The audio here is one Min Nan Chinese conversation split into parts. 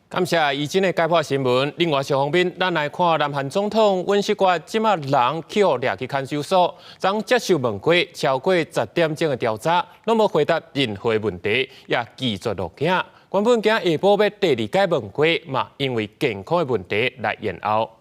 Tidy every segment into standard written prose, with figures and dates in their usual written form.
感謝以前的解破新聞。另外，小方面，咱來看南韓總統尹錫悅這馬人去予掠去看守所，昨接受問過超過10點鐘的調查，攏無回答任何問題，也拒絕錄影。原本今下晡欲第二擺問過，嘛因為健康的問題來延後。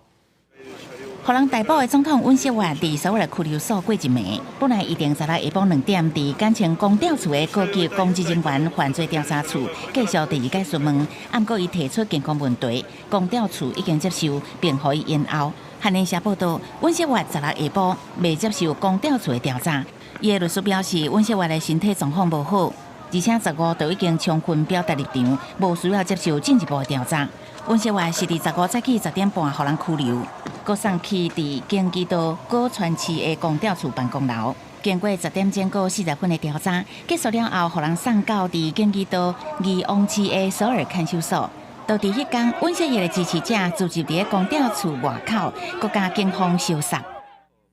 予人逮捕的總統尹錫悅佇首爾拘留所過一暝，本來預定十六下晡2點，佇簡稱公調處的高級公職人員犯罪調查處繼續第二擺詢問，毋過伊提出健康問題，公調處已經接受，並予伊延後。韓聯社報道，尹錫悅十六下晡未接受公調處的調查，伊的律師表示，尹錫悅的身體狀況無好，而且15就已經充分表達立場，無需要接受進一步的調查。尹錫悅是佇15早起10點半予人拘留，閣送去佇京畿道果川市的公調處辦公樓。經過10點鐘閣40分的調查結束了後，予人送到佇京畿道義王市的首爾看守所。就佇彼工，尹錫悅的支持者聚集佇公調處外口，閣共警方相殺。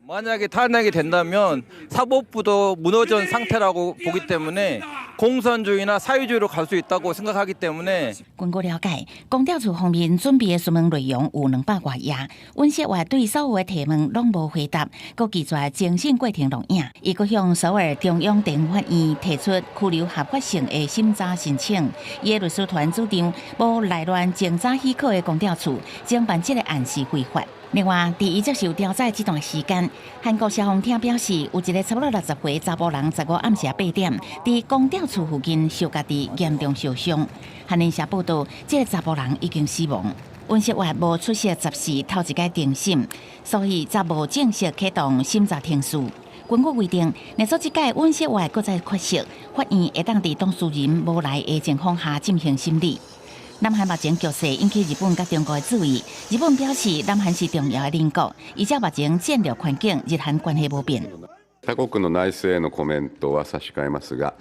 만약에 탄핵이 된다면 사법부도 무너진 상태라고 보기 때문에 공산주의나 사회주의로 갈 수 있다고 생각하기 때문에 根據了解，公調處方面準備的詢問內容有200外頁，尹錫悅對所有的提問攏無回答，閣拒絕偵訊過程錄影。伊閣向首爾中央地方法院提出拘留合法性的審查申請。伊的律師團主張，無來亂偵查許可的公調處偵辦這個案是非法。另外，佇伊接受調查這段時間，韓國消防廳表示，有一個差不多60歲查埔人，15暗時8點，佇公調處附近燒家己嚴重燒傷。韓聯社報道，這個查埔人已經死亡。尹錫悅無出席十四頭一擺庭審，所以才無正式啟動審查程序。根據規定，若說這擺尹錫悅閣再缺席，法院會當佇當事人無來的情況下進行審理。南韓目前局勢引起日本佮中國的注意。日本表示，南韓是重要的鄰國，依照目前戰略環境，日韓關係無變。他国の内政へのコメントは差し控えますが、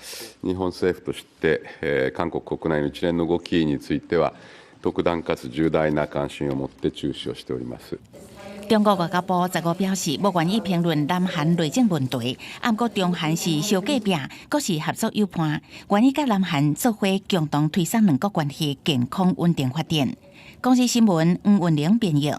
日本政府として、韓国国内の一連の動きについては、特段かつ重大な関心を持って注視をしております。中國外交部15表示，無願意評論南韓內政問題。毋過中韓是相隔壁，閣是合作友伴，願意佮南韓做伙共同推動兩國關係健康穩定發展。公視新聞黃雲玲編譯。